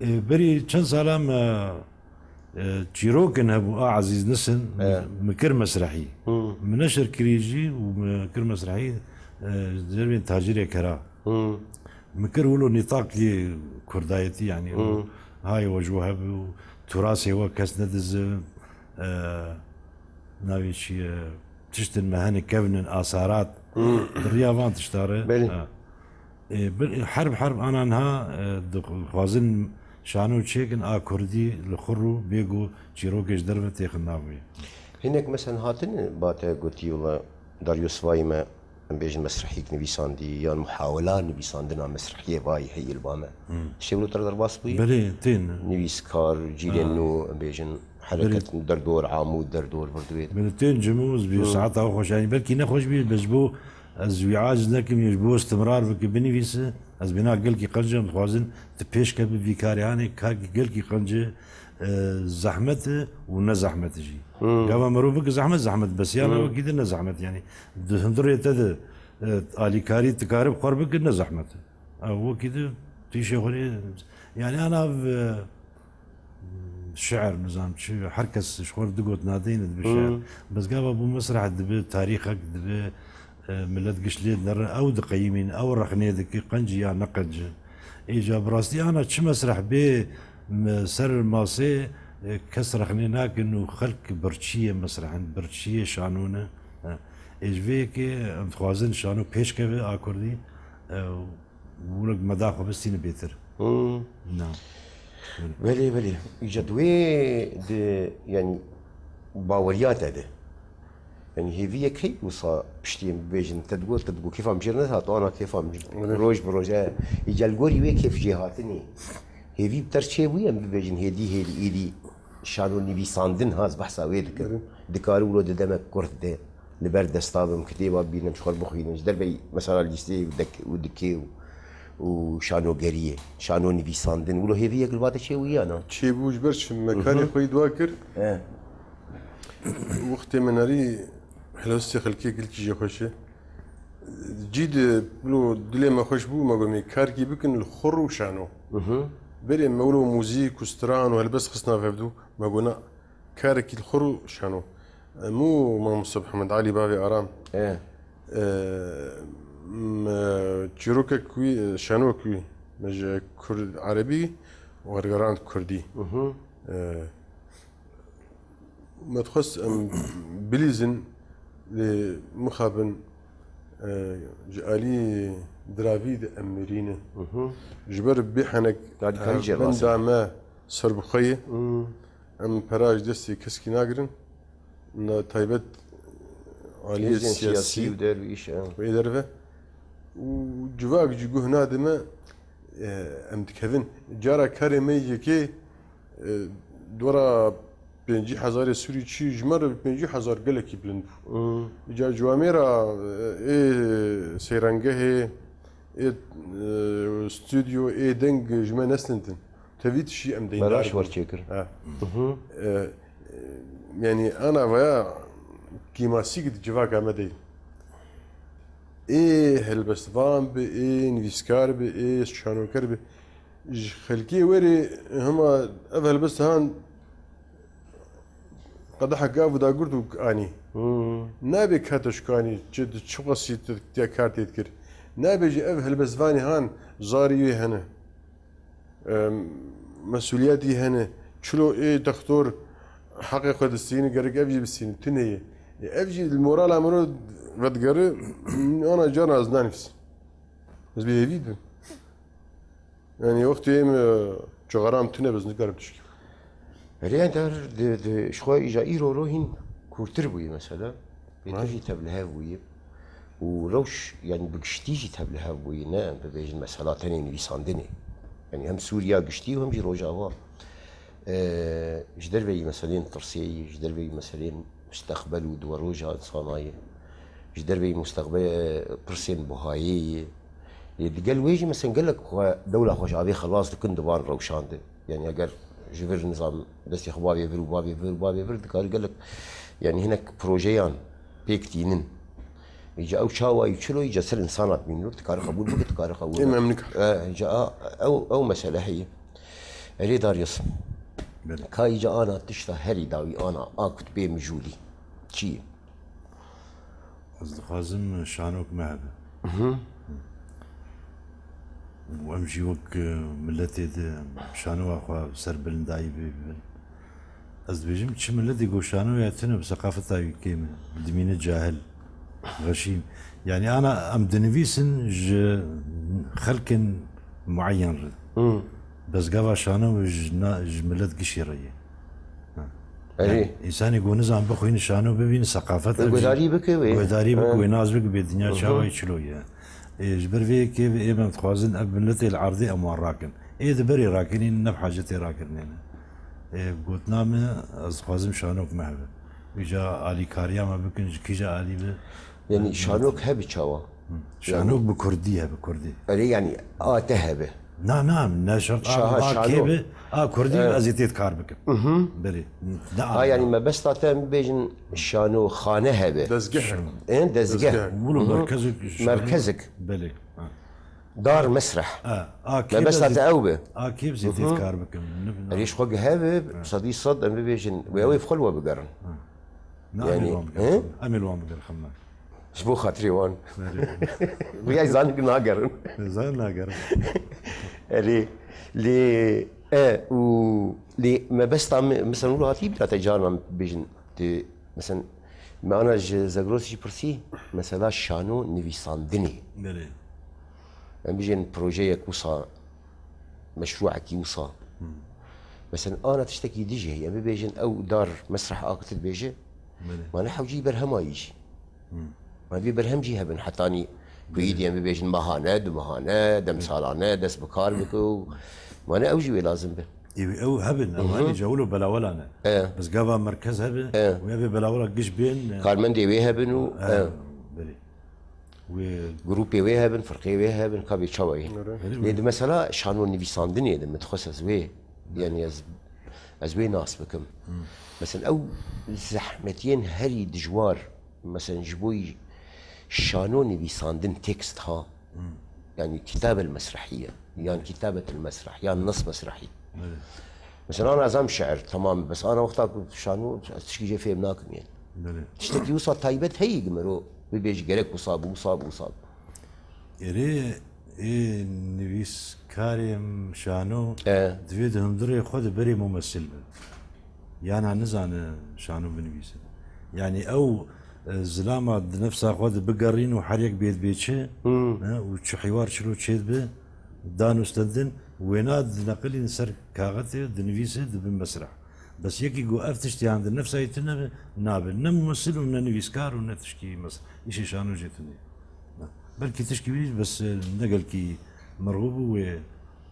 E, berî çend sala me E, çîrokin hebû a Ezîz Nisin, Evet. mi kir mesrehî. Hı. Mi neşir kirî jî û mi kir mesrehî, e, derbên tacîrê kera. Hı. Mi kir wilo nîtaqê kurdayetî, yani Hı. hayê we ji we hebû, turasê we kes nedize, e, navê çi ye, tiştin me hene kevnin, asarat, di riya van tişta re. Belê. Ha. E, bir, herb herb ana niha, e, dixwazin şano çêkin a kurdî li xwe rû bê ku çîrokê ji derve têxin navê. Hinek mesela hatine ba te gotî wila Darius vayî me, em bêjin mesrehîk nivîsandî yan muhawela nivîsandina mesrehiyê vayî heyî li ba me. Şevlo te re derbas bûye? Belê, tên. Nivîskar, cîlên nû, em bêjin hereket derdor, amûd derdor vir divê. Belê, tên cimûz bî, saeta xweş, yani belkî nexweş bî, bes bo ez wî aciz nekim, ji bo istimrar bike, binivîse, ez bêna gelkî qenc im, dixwazin tu pêş kevî vî karê, hanê karkî gelkî qenc e, e, zehmet e û ne zehmet e jî. Gava merov bike zehmet, zehmet, bes yana wekî din ne zehmet, yani di hundirê te de, e, alîkarî dikarib xwar bike ne zehmet e. Ew wekî di tîşê xwe rê, yani ana ev, e, şiir, nizam çi, her kes ji xwe re du got nadeyne dibe şiir. Bes gava bû mesreh dibe, tarîxek dibe, e, milet giş lê dinere, ew diqeyimîn, ew rexnê dike, qenc ya ne qenc e. Îca bi rastî ana çi mesreh bê, me ser masê, e, kes rexnê nakin û xelk birçiyê mesreh in, birçiyê şano ne. E, ê ji vê yekê em dixwazin şano pêş keve a kurdî, e, Wilo me da xwe bistîne bêtir. Na. Belê, belê. Îca di wê di, yani, baweriya te de. Yani, hêviyek heyî wisa piştî em bibêjin, te digot, te digot, kêfa min jê re nehat, ana kêfa min jê. Roj bi roj, e. Îca li gorî wê kêf jê hatinê. Hêvî bi te re çêbûye, em bibêjin, hêdî, hêdî, îdî, şano nivîsandin, ha, ez behsa wê dikim. Dikare wilo di demek kurt de. li ber desta bim, kitêba bibînim, ji xwe bixwînim, ji derveyî mesela lîsteyê û dek-, û dikê û, û şanogeriyê, şano nivîsandin, wilo hêviyek li va te çêbû ya na? Çêbû, ji ber çi me karê xwe yî dua kir. He. Wextê me nerî helwestê xelkê gilkî jê xweş e. Cî di wilo dilê me xweş bû, me got, "Mê karkî bikin li xur û şano." Berê me wilo muzîk û stran û helbest xistina vevdû, me got, "Na, karekî li xur û şano." Em û mamoste Mihemed Alî bavê Aram. E. E, me çîrokek wî, e, şanok wî, me ji Kurd, Erebî wergerand Kurdî. E, me dixwest em bilîzin, lê mixabin, e, ji alî diravî de em mirî ne. Ji ber bê henek, Dadîkarî e, cem benda me serbixwe ye. Em pera ji destê keskî nagirin. Na taybet aliyê Hêzên siyasî siyasî û dervîş, e. Wê derve. Û civak ji guh nade me, e, em dikevin. Cara karê me yekê, e, dora pêncî hezarê Sûrî çî ji me re pêncî hezar gelekî bilind bû. Îca ciwamê ra, e, ê seyrangehê, ê, e, stûdyo, ê deng ji me neslintin. Tevî tişî em deyndar Meraş bûn. Wer çêkir. Ha. E, e, yanî ana vaya kîmasîk di civaka me de. Ê helbestvan bi, ê nivîskar bi, ê şanoker bi. Ji xelkê werê hema ev helbesthan qedehek av da girt û anî. Nabê kete şkanî, çi di çi qasî tu tiya kar tê dikir. Nabê ji ev helbestvanê han zarî wê hene. Em, mesûliyetî hene. Çilo ê dextor heqê xwe distîne, gerek ev jî bistîne. Tune ye. Ê, ev jî li morala min re vedigere, ana carna ez nanivîsim. Ez bêhêvî dibim. Yanî wextê em, e, cixaram tune be, ez nikarim tişkî. Rêya dar di, di, ji xwe îja îro ro hîn kûrtir bûye mesela. Pêtir jî tevlihev bûye. Û rewş, yanî bi giştî jî tevlihev bûye, ne em bibêjin mesela tenê nivîsandinê. Yanî hem Sûriya giştî û hem jî Rojava. E, ji derveyî meselên tirsê yî, ji derveyî meselên mustaqbel û duwaroja insana ye. Ji derveyî mustaqbel, e, pirsên buhayê ye. Lê digel wê jî, mesela gelek xwe, dewla xwe ji avê xelas dikin di van rewşan de. Yanî eger ji vir nizam destê xwe bavê vir û bavê vir û bavê vir, dikare gelek, yanî hinek projeyan pêk tînin. Îca ew çawa yî çilo yî ser insana dimînin, dikare qebûl bike, dikare qebûl Ê neke. Memnûk. E, îca a, ew, ew mesele heye. Erê Darius. Belê. Ka îca ana tişta herî dawî ana a kutbê mijûlî. Çi ye? Ez dixwazim şanok me hebe. Mhm. Û em jî wek, e, miletê di şanoka xwe ser bilindayî bibin. Ez dibêjim, çi miletê ku şanoya tune bi seqafeta wî kêm e, dimîne cahil, xeşîn. Yanî ana em dinivîsin ji xelkên mueyen re. Hmm. Bezgava şano ji na-, ji milet gişî re ye. Ha. Erê. Yanî, însanê ku nizan bixwîne şano bibîne, seqafet Wê ev jî guhdarî bike wê. Guhdarî bike Ha. wê, nas bike bê dinya Hı hı. çawa yî çilo ye. Ê, ji ber vê yekê ê me dixwazin ev miletê li erdê em wan rakin. Ê di berê rakinîn, ne bi hacetê rakirinê ne. Ê, gotina me, ez dixwazim şanok me hebe. Vîca alîkariya me bikin, ji kîja alî be. Yanî şanok hebe çawa? Şanok bi kurdî hebe, kurdî. Erê, yanî a te hebe. Na, na, ne şert a, Şaha, a şano. kê be, a kurdî be, Evet. ez ê tê kar bikim. Mhm. Berê. Ne Ha, a, yanî na. mebesta te em bêjin şano, xane hebe. Dezgeh. Ên dezgeh. Dezgeh. Wilo Mhm. merkezek şano. Merkezek. Belê. Ha. Dar mesreh. Ha, a kê Mebesta be, te ew be. a kê be, ez ê tê Mhm. kar bikim. Ne, ne. Erê, ji xwe gihe be, Ha. sedî sed em bibêjin. Wê ew ê bi xwe li we bigerin. Ha. Ne, em ê Yanî, li wan bigerin. he? Em ê li wan bigerin, xemna. Ji bo xatirê wan. Belê. Riyay zanik nagerin. Zanik nagerin. Erê, lê, e, û, lê mebesta me, mesela, wilo hatî bîra te carna bêjin, tu, mesela, me ana ji Zagros jî pirsî, mesela, şano nivîsandinê. Belê. Em bijên projeyek wisa, meşrûekî wisa. Hmm. Mesela, ana tiştekî dijî heye, em bibêjin ew dar mesreh a ku tu dibêje, Belê. mane hewcî berhema yî jî. Hmm. Ma vê berhem jî hebin hetanî ku Belê. îdî em bibêjin mehane, du mehane, demsalane, dest bi kar bike û mane ew jî wê lazim be. Ê, ew hebin, ew Hı hı. henî cewil û belawela ne. E. Bes gava merkez hebe, E. û evê belawela giş bên, e, Karmendê wê hebin û, e, e. belê. Wê grûpê wê hebin, firqê wê hebin, ka vê çawa yê. Öyle. Öyle Lê mi? di mesela şano nivîsandinê de min dixwest ez wê, yani ez, ez wê nas bikim. Hı. Mesela ew zehmetiyên herî dijwar, mesela ji bo şano nivîsandin, tekst ha, Hı. yani kitab el mesrahiye, yan kitabet el mesrah, yan nas mesrahî. Belê. Mesela ana ez em şiir, tamam, bes ana wexta ku şano, ez tişkî jê fêm nakim yani. Belê. Tiştekî wisa taybet heyî ki miro bibêjî gerek wisa bû, wisa bû, wisa bû. Erê, ê nivîskarê şano E. divê di hundirê xwe de berê mumesil be. Yana nizane şano binivîse. Yani ew, e, zilama di nefsa xwe de bigerîn û her yek bêd bê çi, Hmm. e, û çi hîwar çilo çêdibe, danûstendin, wêna dineqilîn ser kaxetê, dinivîse, dibin mesreh. Bes yekî got ev tiştiyan di nefsa yê tune be, nabe. Ne mumesil û ne nivîskar û ne tişkî mes-, îşê şano jê tune. Belkî tişkî wî bes, e, ne gelkî merhûb û wê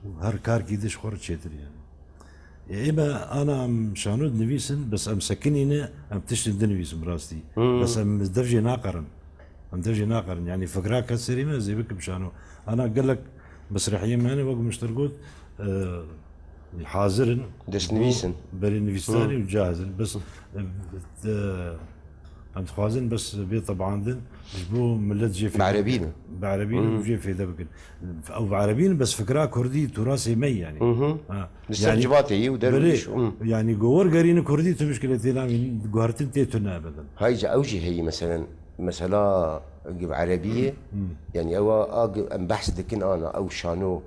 û her karkî de ji xwe re çêtir yani. E, ê me ana em şano dinivîsin, bes em sekinîne, em tiştin dinivîsin rastî. Hmm. Bes em dev jê naqerin. Em dev jê naqerin. Yani fikra ket serî me, ez ê bikim şano. Ana gelek mesrehiyê me hene, wek min ji te re got, e, hazir in. Destnivîs in. Berê nivîsdarî Hmm. û cahizin. Bes, e, de, Em dixwazin bes bê tebandin, ji bo millet jê fêde Bi erebî bikin. ne? Bi erebî ne û Hmm. jê fêde bikin. Ew bi erebî ne, bes fikra kurdî, turasê me yani. Hı hı. Ha. Li ser Yani, civatê yî û derû belê, diş, hı. yani, go wergerîne kurdî, tu muşkile tê navîn, guhertin tê tune ebeden. Hayca ew jî heyî, meselen, mesela, bi erebî ye, Hı. yani, ew a, a, em behs dikin ana, ew şano,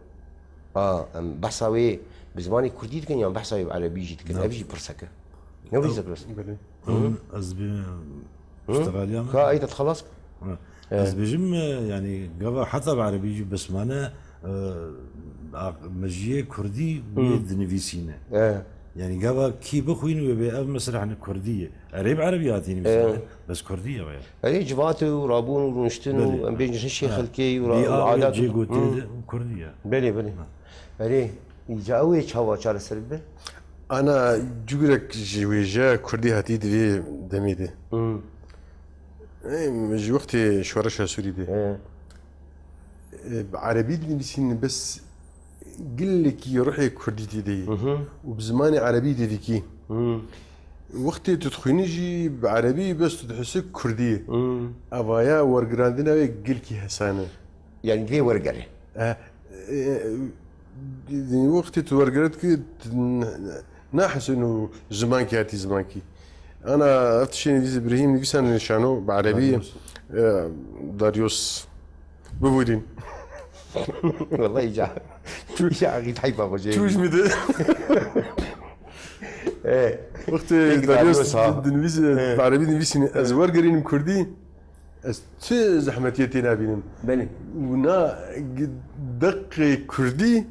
a, em behsa wê bi zimanê kurdî dikin, yan behsa wê bi erebî jî dikin? Na. Ev jî pirsek e. Ne wî Ew, zekros? Belê. Hı. Hûn ez bi Hı? iştixaliya min. Ka eyda xelas? Ha. Evet. Ez bêjim, e, yani, gava heta bi erebî jî bes mane, e, a-, mejiyê kurdî Hı. wê dinivîsîne. Evet. Yani, gava kî bixwîn wê bê ev mesreh ne kurdî ye. Erê bi erebî hatî nivîsîne. Evet. Bes kurdî ye wê. Erê civat û rabûn û rûniştin û Belê. em bêjin hişê Ha. xelkê û ra-, Dî û a wê adat. Cê gotê Hı. de kurdî ye. Belê, belê. Ha. Erê, îca ew ê çawa çareser bibe? Ana cugurek ji wêjeya kurdî hatî di vê demê de. Hmm. Ê, ji wextê şoreşa Sûrî de. Ê. Ê, bi erebî dinivîsîn bes gilekî ruhê kurdî tê de ye. Hı hı. Û bi zimanê erebî tê dikî. Hı. Wextê tu dixwînî jî bi erebî bes tu dihisi kurdî ye. Hı. Evaya wergirandina wê gilkî hesane. Yani vê wergere. E, e, e, wextê tu wergere dikî, tu n-, nahesînû zimankî hatî zimankî. Ana ev tiştê nivîs Îbrahîm nivîsane şano bi erebî, Daryos. e, Daryos. Bibûdîn. Wallahî ca. Çû- Îca aqît heyfa xwe jê. Çû ji min de. E. Wextê Peki, Daryos Daryos ha. di-, dinivîs-, E. bi erebî nivîsîne, ez wergerînim kurdî. Ez ti zehmetiyê tê nabînim. Belê. Û na g-, deqê kurdî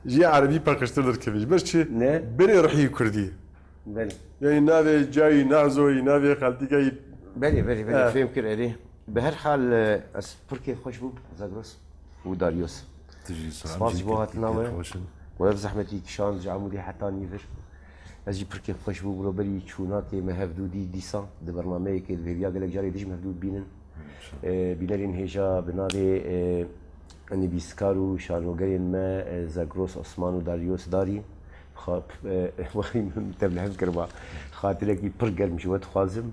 jê erebî paqijtir derkeve. Ji ber çi? Ne? Berê ruhî kurdî. Belê. Yani navê cayî, nazoyî, navê xeltîkayî. Belê, belê, belê. Ha. Fêm kir erê. Bi her hal, e, ez pirkê xweş bûm, Zagros û Daryos. Tu jî salam Spas jî ji bo kir, hatina kir we. Xweş in. We ev zehmetî kişand ji Amûdê heta nîvir. Ez jî pirkê xweş bûm, roberî çûnakê me hevdû dî dîsa di bernameyekê di vêviya gelek carê dijî me hevdû bibînin. Ee, bînerên hêja bi navê, ee, nivîskar û şanogerên me, ee, Zagros Osman û Daryos Darî, xa-, ee, wexî min tevlihev kiriba. Xatirekî pir germ ji we dixwazim.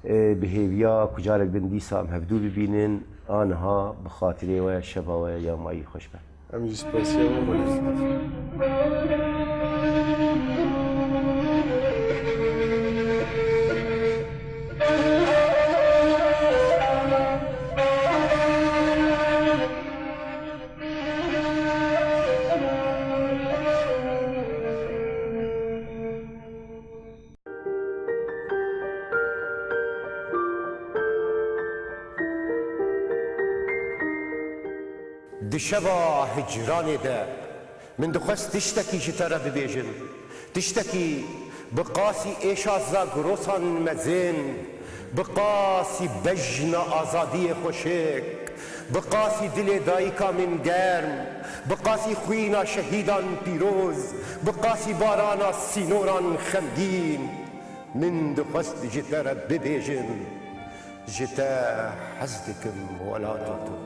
Ee, bi hêviya ku carek din dîsa em hevdû bibînin, aniha bi xatirê we şeva we ya mayî xweş be. Em jî spasiya we me. Di şeva hicranê de min dixwest tiştekî ji te re bibêjim. Tiştekî bi qasî êşa Zagrosan mezin, bi qasî bejna azadiyê xweşik, Bi qasî dilê dayika min germ, bi qasî xwîna şehîdan pîroz, bi qasî barana sînoran xemgîn, min dixwest ji te re bibêjim, ji te hez dikim welata tu.